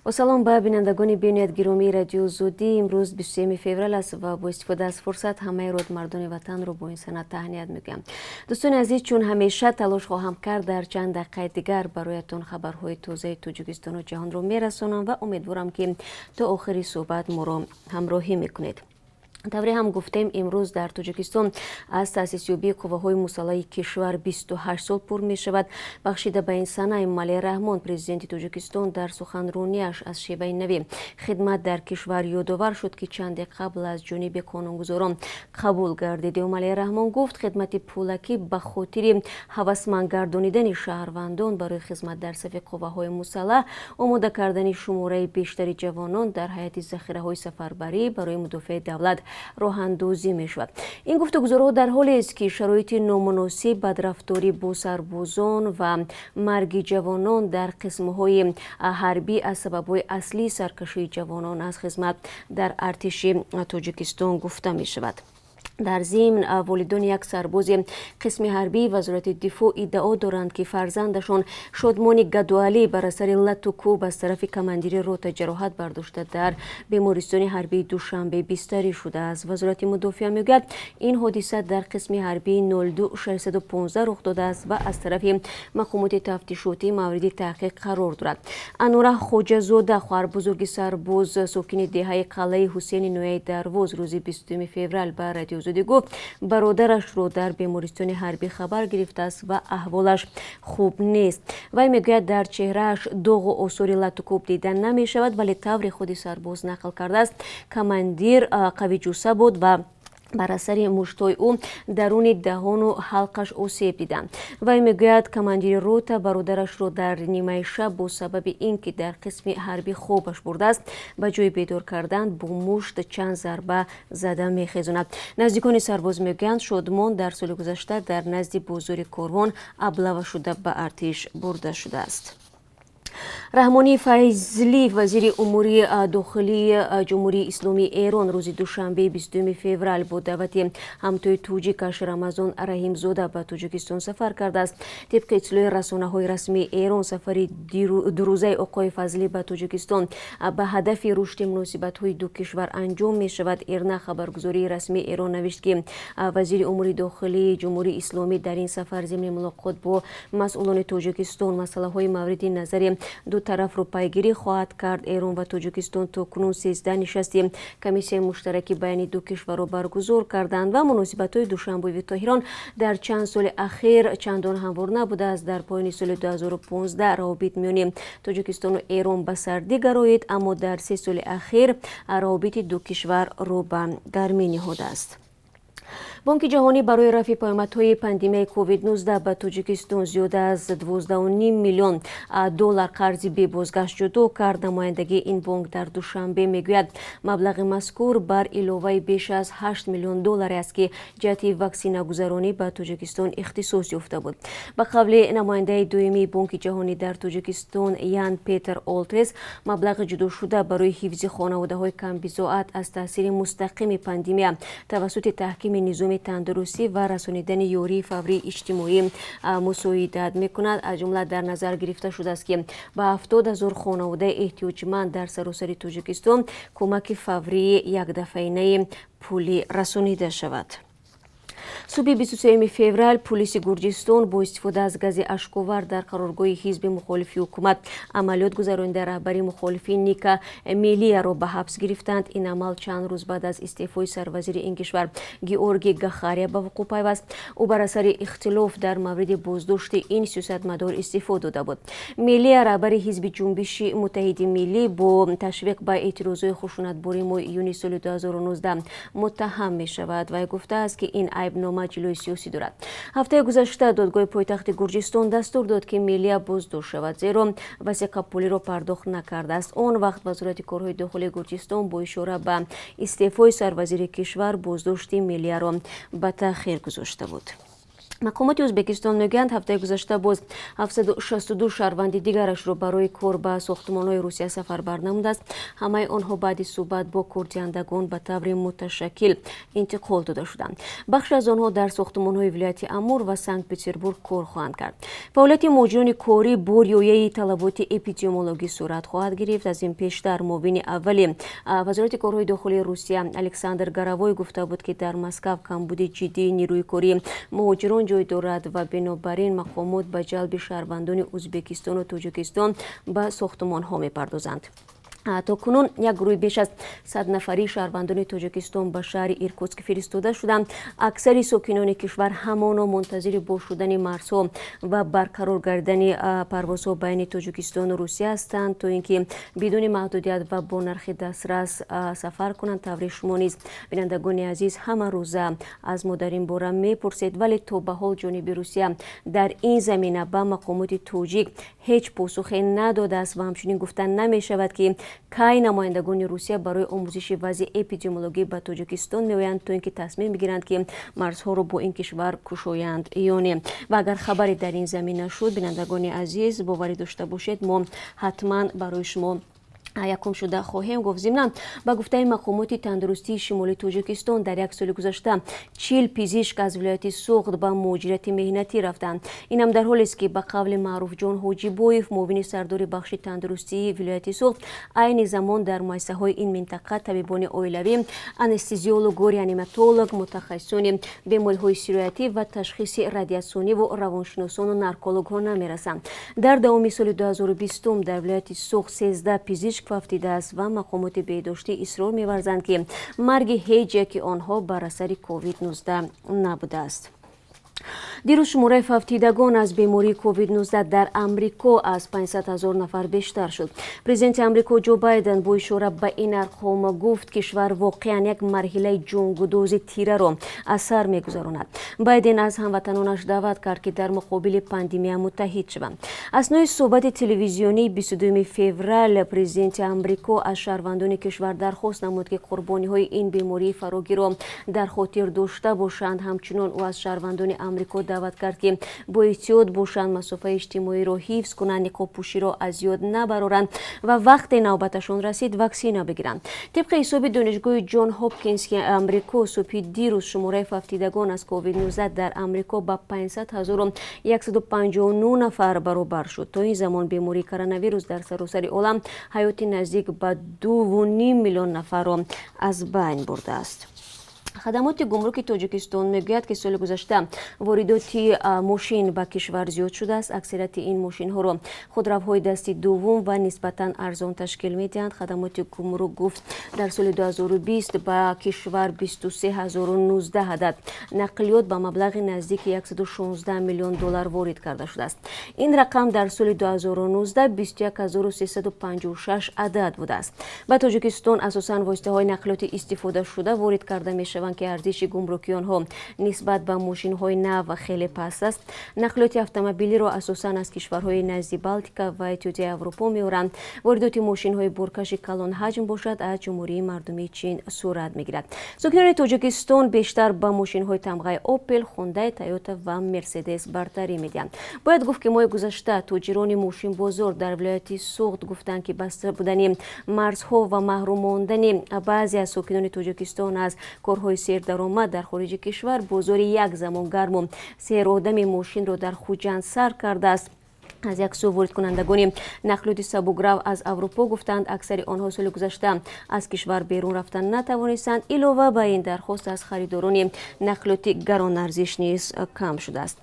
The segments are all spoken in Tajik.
Бо салом ба бинандагони бениҳоят гиромии Радиои Озодӣ. Имрӯз 23 феврал аст ва бо истифода аз фурсат ҳамаи родмардони ватанро бо ин сана таҳният мегӯям. Дӯстони азиз, чун ҳамеша талош хоҳам кард, дар чанд дақиқаи дигар бароятон хабарҳои тозаи Тоҷикистону ҷаҳонро мерасонам ва умедворам, ки то охири суҳбат моро ҳамроҳӣ мекунед. Тавре ҳам гуфтем, имрӯз дар Тоҷикистон аз таъсисёбии қувваҳои мусаллаҳи кишвар 28 сол пур мешавад. Бахшида ба ин сана, Эмомалӣ Раҳмон, Президенти Тоҷикистон, дар суханрониаш аз шеваи нави хидмат дар кишвар ёдовар шуд, ки чанде қабл аз ҷониби қонунгузорон қабул гардид. Эмомалӣ Раҳмон гуфт, хидмати пулакӣ ба хотири ҳавасманд гардонидани шаҳрвандон барои хизмат дар сафи қувваҳои мусаллаҳ, омода кардани шумораи бештари ҷавонон дар ҳайати захираҳои сафарбарӣ барои мудофиаи давлат роҳандозӣ мешавад. Ин гуфтугузорҳо дар ҳолест, ки шароити номуносиб, бадрафторӣ бо сарбозон ва марги ҷавонон дар қисмҳои ҳарбӣ аз сабабҳои аслии саркашии ҷавонон аз хизмат дар артиши Тоҷикистон гуфта мешавад. Дар зимн, волидони як сарбози қисми ҳарбии Вазорати дифоъ иддао доранд, ки фарзандашон Шодмони Гадуалӣ бар асари лату кӯб аз тарафи командири рота ҷароҳат бардошта, дар бемористони ҳарбии Душанбе бистарӣ шудааст. Вазорати мудофиа мегӯяд, ин ҳодиса дар қисми ҳарбии 02615 рух додааст ва аз тарафи мақомоти тафтишотӣ мавриди таҳқиқ қарор дорад. Анура Хоҷазода, хоҳарбузурги сарбоз, сокини деҳаи Қалъаи Ҳусейни ноҳияи Дарвоз, рӯзи 20 феврал ба Радиои Озодӣ гуфт, бародарашро дар бемористони ҳарбӣ хабар гирифтааст ва аҳволаш хуб нест. Вай мегӯяд, дар чеҳрааш доғу осори латукӯб дида намешавад, вале тавре худи сарбоз нақл кардааст, командир қавиҷуса буд ва бар асари муштҳои ӯ даруни даҳону ҳалқаш осеб диданд. Вай мегӯяд, командири рота бародарашро дар нимаи шаб бо сабаби ин ки дар қисми ҳарбӣ хобаш бурдааст, ба ҷои бедор кардан бо мушт чанд зарба зада мехезонад. Наздикони сарбоз мегӯянд, Шодмон дар соли гузашта дар назди бозори Корвон облава шуда, ба артиш бурда шудааст. Раҳмонӣ Файзлӣ, вазири умури дохилии Ҷумҳурии Исломии Эрон, рӯзи душанбе, 20 феврал, бо даъвати ҳамтои тоҷикаш Рамазон Раҳимзода ба Тоҷикистон сафар кардааст. Тибқи иттилои расонаҳои расмии Эрон, сафари дурӯзаи оқои Фазлӣ ба Тоҷикистон ба ҳадафи рушди муносибатҳои ду кишвар анҷом мешавад. Ирна, хабаргузории расмии Эрон, навишт, ки вазири умури дохилии Ҷумҳурии Исломӣ дар ин сафар зимни мулоқот бо масъулони Тоҷикистон масъалаҳои мавриди назари ду тарафро пайгирӣ хоҳад кард. Эрон ва Тоҷикистон то кунун 13 нишасти комиссияи муштараки байни ду кишварро баргузор карданд ва муносибатҳои Душанбе Тоҳирон дар чанд соли ахир чандон ҳамвор набудааст. Дар поёни соли 2015 равобит миёни Тоҷикистону Эрон ба сардӣ гароид, аммо дар 3 соли ахир равобити ду кишвар рӯ ба гармӣ ниҳодааст. Бонки Ҷаҳонӣ барои рафъи паёмадҳои пандемияи COVID-19 ба Тоҷикистон зиёда аз 12,5 миллион доллар қарзи бебозгашт ҷудо кард. Намояндагии ин бонк дар Душанбе мегӯяд, маблағи мазкур бар иловаи беш аз 8 миллион долларе аст, ки ҷиҳати ваксинагузаронӣ ба Тоҷикистон ихтисос ёфта буд. Ба қавли намояндаи доимии Бонки Ҷаҳонӣ дар Тоҷикистон Ян Петер Олтрес, маблағи ҷудошуда барои ҳифзи хонаводаҳои камбизоат аз таъсири мустақими пандемия тавассути таҳкими низоми тандурустӣ ва расонидани ёрии фаврии иҷтимоӣ мусоидат мекунад. Аз ҷумла дар назар гирифта шудааст, ки ба 70 000 хонаводаи эҳтиёҷманд дар саросари Тоҷикистон кӯмаки фаврии якдафъаинаи пулӣ расонида шавад. Субҳи 23 феврал пулиси Гурҷистон бо истифода аз гази ашковар дар қароргоҳи ҳизби мухолифи ҳукумат амалиёт гузаронида, раҳбари мухолифин Ника Мелияро ба ҳабс гирифтанд. Ин амал чанд рӯз баъд аз истеъфои сарвазири ин кишвар Георгий Гахария ба вуқӯъ пайваст. Ӯ бар асари ихтилоф дар мавриди боздошти ин сиёсатмадор истеъфо дода буд. Мелия, раҳбари ҳизби Ҷунбиши Муттаҳиди Миллӣ, бо ташвиқ ба эътирозҳои хушунатбори моҳи июни соли 2019 муттаҳам мешавад. Вай гуфтааст, ки ин айбнома ҷилои сиёсӣ дорад. Ҳафтаи гузашта додгоҳи пойтахти Гурҷистон дастур дод, ки Мелия боздошт шавад, зеро васиқапулиро пардохт накардааст. Он вақт Вазорати корҳои дохилии Гурҷистон бо ишора ба истеъфои сарвазири кишвар боздошти Мелияро ба таъхир гузошта буд. Мақомоти Ӯзбекистон мегӯянд, ҳафтаи гузашта боз 762 шаҳрванди дигарашро барои кор ба сохтмонҳои Русия сафарбар намудааст. Ҳамаи онҳо баъди суҳбат бо кордиҳандагон ба таври муташаккил интиқол дода шуданд. Бахше аз онҳо дар сохтмонҳои вилояти Амур ва Санкт Петербург кор хоҳанд кард. Фаъолияти муҳоҷирони корӣ бо риояи талаботи эпидемиологӣ сурат хоҳад гирифт. Аз ин пештар муовини аввали Вазорати корҳои дохилии Русия Александр Горовой гуфта буд, ки дар Москав камбуди ҷиддии нерӯи кории муҳоҷирон ҷой дорад ва бинобар ин мақомот ба ҷалби шаҳрвандони Ӯзбекистону Тоҷикистон ба сохтмонҳо мепардозанд. То кунун як гурӯҳи беш аз 100 нафарии шаҳрвандони Тоҷикистон ба шаҳри Иркутск фиристода шуданд. Аксари сокинони кишвар ҳамоно мунтазири боз шудани марзҳо ва барқарор гардидани парвозҳо байни Тоҷикистону Русия ҳастанд, то ин ки бидуни маҳдудият ва бо нархи дастрас сафар кунанд. Таври шумо низ, бинандагони азиз, ҳама рӯза аз мо дар ин бора мепурсед, вале то ба ҳол ҷониби Русия дар ин замина ба мақомоти тоҷик ҳеҷ посухе надодааст ва ҳамчунин гуфта намешавад, ки кай намояндагони Русия барои омӯзиши вазъи эпидемиологӣ ба Тоҷикистон меоянд, то ин ки тасмим бигиранд, ки марзҳоро бо ин кишвар кушоянд ё не. Ва агар хабаре дар ин замина шуд, бинандагони азиз, боварӣ дошта бошед, мо ҳатман барои шумо якум шуда хоҳем гуфт. Зимнан, ба гуфтаи мақомоти тандурустии шимоли Тоҷикистон, дар як соли гузашта 40 пизишк аз вилояти Суғд ба муҳоҷирати меҳнатӣ рафтанд. Инам дар ҳолест, ки ба қавли Маъруфҷон Ҳоҷибоев, муовини сардори бахши тандурустии вилояти Суғд, айни замон дар муассисаҳои ин минтақа табибони оилавӣ, анестезиологу реаниматолог, мутахассисони бемориҳои сироятӣ ва ташхиси радиатсиониву равоншиносону наркологҳо намерасанд. Дар давоми соли 2020 дар вилояти Суғд 13 пизишк фавтидааст ва мақомоти беҳдоштӣ исрор меварзанд, ки марги ҳеҷ яки онҳо бар асари COVID-19 набудааст. Дирӯз шумораи фавтидагон аз бемории COVID-19 дар Амрико аз 500 ҳазор нафар бештар шуд. Президенти Амрико Ҷо Байден бо ишора ба ин арқом гуфт, кишвар воқеан як марҳилаи ҷонгудози тираро аз сар мегузаронад. Байден аз ҳамватанонаш даъват кард, ки дар муқобили пандемия муттаҳид шаванд. Аснои суҳбати телевизионии 22 феврал президенти Амрико аз шаҳрвандони кишвар дархост намуд, ки қурбониҳои ин бемории фарогирро дар хотир дошта бошанд. Ҳамчунон ӯ аз шаҳрвандони Амрико даъват кард, ки бо эҳтиёт бошанд, масофаи иҷтимоиро ҳифз кунанд, ниқобпӯширо аз ёд набароранд ва вақте навбаташон расид, ваксина бигиранд. Тибқи ҳисоби Донишгоҳи Ҷон Ҳопкински Амрико, субҳи дирӯз шумораи фавтидагон аз COVID-19 дар Амрико ба 500 159 нафар баробар шуд. То ин замон бемории коронавирус дар саросари олам ҳаёти наздик ба 2,5 миллион нафарро аз байн бурдааст. Хадамоти гумруки Тоҷикистон мегӯяд, ки соли гузашта воридоти мошин ба кишвар зиёд шудааст. Аксарияти ин мошинҳоро худравҳои дасти дуввум ва нисбатан арзон ташкил медиҳанд. Хадамоти гумрук гуфт, дар соли 2020 ба кишвар 23 019 адад нақлиёт ба маблағи наздики 116 миллион доллар ворид карда шудааст. Ин рақам дар соли 2019 21 356 адад будааст. Ба Тоҷикистон асосан воситаҳои нақлиёти истифодашуда ворид карда мешаванд, ки арзиши гумрукии онҳо нисбат ба мошинҳои нав хеле паст аст. Нақлиёти автомобилиро асосан аз кишварҳои назди Балтика ва Иттиҳодияи Аврупо меоранд. Воридоти мошинҳои боркаши калонҳаҷм бошад, аз Ҷумҳурии Мардумии Чин сурат мегирад. Сокинони Тоҷикистон бештар ба мошинҳои тамғаи Опел, Хундай, Тойота ва Мерседес бартарӣ медиҳанд. Бояд гуфт, ки моҳи гузашта тоҷирони мошинбозор дар вилояти Суғд гуфтанд, ки баста будани марзҳо ва маҳрум мондани баъзе аз сокинони Тоҷикистон аз корҳои сердаромад дар хориҷи кишвар бозори як замон гарму серодами мошинро дар Хуҷанд сар кардааст. Аз як сӯ, воридкунандагони нақлиёти сабукрав аз Аврупо гуфтанд, аксари онҳо соли гузашта аз кишвар берун рафтан натавонистанд. Илова ба ин, дархост аз харидорони нақлиёти гаронарзиш низ кам шудааст.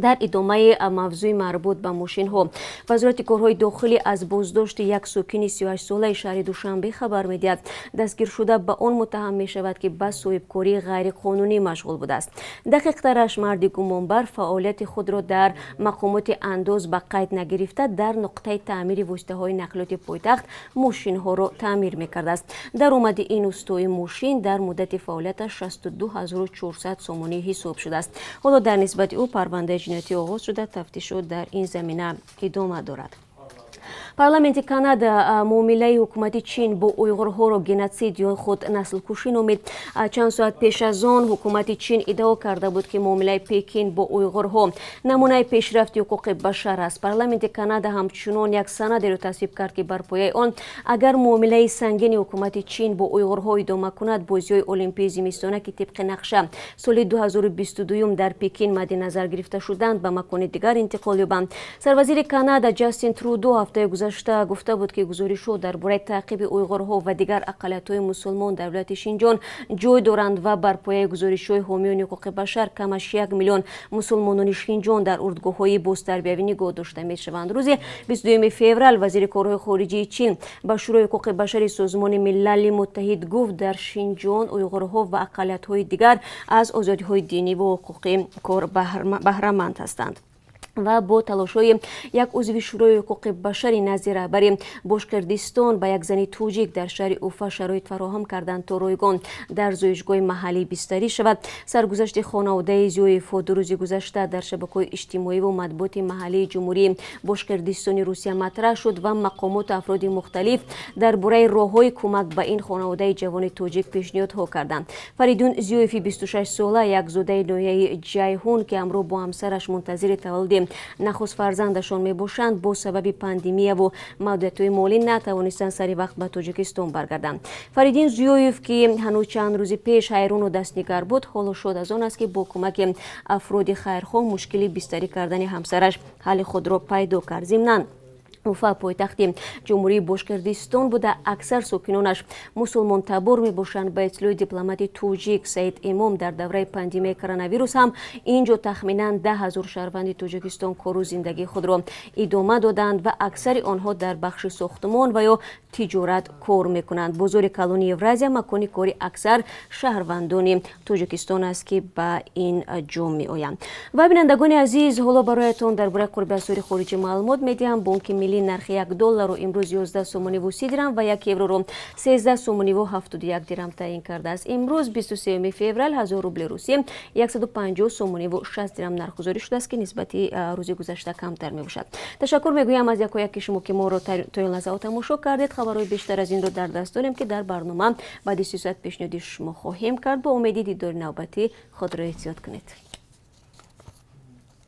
Дар идомаи мавзӯи марбут ба мошинҳо, Вазорати корҳои дохилӣ аз боздошти як сокини 38-солаи шаҳри Душанбе хабар медиҳад. Дастгиршуда ба он муттаҳам мешавад, ки ба соҳибкории ғайриқонунӣ машғул будааст. Дақиқтараш, марди гумонбар фаъолияти худро дар мақомоти андоз ба қайд нагирифта, дар нуқтаи таъмири воситаҳои нақлиёти пойтахт мошинҳоро таъмир мекардааст. Даромади ин устои мошин дар муддати фаъолияташ 62 400 сомонӣ ҳисоб шудааст. Ҳоло дар нисбати ӯ парвандаи ҷиноятӣ оғоз шуда, тафтишот дар ин замина идома дорад. Парламенти Канада муомилаи ҳукумати Чин бо уйғурҳоро геноцид ё худ наслкушӣ номид. Чанд соат пеш аз он ҳукумати Чин иддао карда буд, ки муомилаи Пекин бо уйғурҳо намунаи пешрафти ҳуқуқи башар аст. Парламенти Канада ҳамчунон як санадеро тасвиб кард, ки бар пояи он агар муомилаи сангини ҳукумати Чин бо уйғурҳо идома кунад, бозиҳои олимпии зимистона, ки тибқи нақша соли 2022 дар Пекин мадди назар гирифта шуданд, ба макони дигар интиқол ёбанд. Сарвазири Канада Ҷастин Трудо ҳафтаи гузашта гуфта буд, ки гузоришҳо дар бораи таъқиби уйғурҳо ва дигар ақаллиятҳои мусулмон дар вилояти Шинҷон ҷой доранд ва бар пояи гузоришҳои ҳомиёни ҳуқуқи башар камаш 1 миллион мусулмонони Шинҷон дар урдгоҳҳои бозтарбиявӣ нигоҳ дошта мешаванд. Рӯзи 22 феврал вазири корҳои хориҷии Чин ба Шӯрои ҳуқуқи башари Созмони Милали Муттаҳид гуфт, дар Шинҷон уйғурҳо ва ақаллиятҳои дигар аз озодиҳои динӣ ва ҳуқуқӣ кор баҳраманд ҳастанд. Ва бо талошҳои як узви Шӯрои ҳуқуқи башари назди раҳбари Бошқирдистон ба як зани тоҷик дар шаҳри Уфа шароит фароҳам карданд, то ройгон дар зоишгоҳи маҳаллӣ бистарӣ шавад. Саргузашти хонаводаи Зиёевҳо 2 рӯзи гузашта дар шабакаҳои иҷтимоӣ ва матбуоти маҳаллии Ҷумҳурии Бошқирдистони Русия матраҳ шуд ва мақомоту афроди мухталиф дар бораи роҳҳои кӯмак ба ин хонаводаи ҷавони тоҷик пешниҳодҳо карданд. Фаридун Зиёеви 26 сола, як зодаи ноҳияи Ҷайҳун, ки ҳамроҳ бо ҳамсараш мунтазири таваллуди нахуст фарзандашон мебошанд, бо сабаби пандемияву маҳдудиятҳои молӣ натавонистанд сари вақт ба Тоҷикистон баргарданд. Фаридин Зиёев, ки ҳанӯз чанд рӯзи пеш ҳайрону дастнигар буд, ҳоло шод аз он аст, ки бо кӯмаки афроди хайрхоҳ мушкили бистарӣ кардани ҳамсараш ҳалли худро пайдо кард. Зимнан, Уфа пойтахти Ҷумҳурии Бошқирдистон буда, аксар сокинонаш мусулмонтабор мебошанд. Ба иттилои дипломати тоҷик Саид Имом, дар давраи пандемияи коронавирус ҳам ин ҷо тахминан 10 000 шаҳрванди Тоҷикистон кору зиндагии худро идома доданд ва аксари онҳо дар бахши сохтмон ва ё тиҷорат кор мекунанд. Бозори калони Евразия макони кори аксар шаҳрвандони Тоҷикистон аст, ки ба ин ҷо меоянд. Ва бинандагони азиз, ҳоло бароятон дар бораи қурби асъори хориҷӣ маълумот медиҳам. Бонки Миллӣ нархи 1 долларро имрӯз 11 сомониву 30 дирам ва 1 евроро 13 сомониву 71 дирам таъин кардааст. Имрӯз, 23 феврал, 1000 рубли русӣ 150 сомониву 60 дирам нархгузорӣ шудааст, ки нисбати рӯзи гузашта камтар мебошад. Ташаккур мегӯям аз якояки шумо, ки моро то ин лаҳзаҳо тамошо кардед. Хабарҳои бештар аз инро дар даст дорем, ки дар барнома баъди 30 соат пешниҳоди шумо хоҳем кард. Бо умеди дидори навбатӣ, худро эҳтиёт кунед.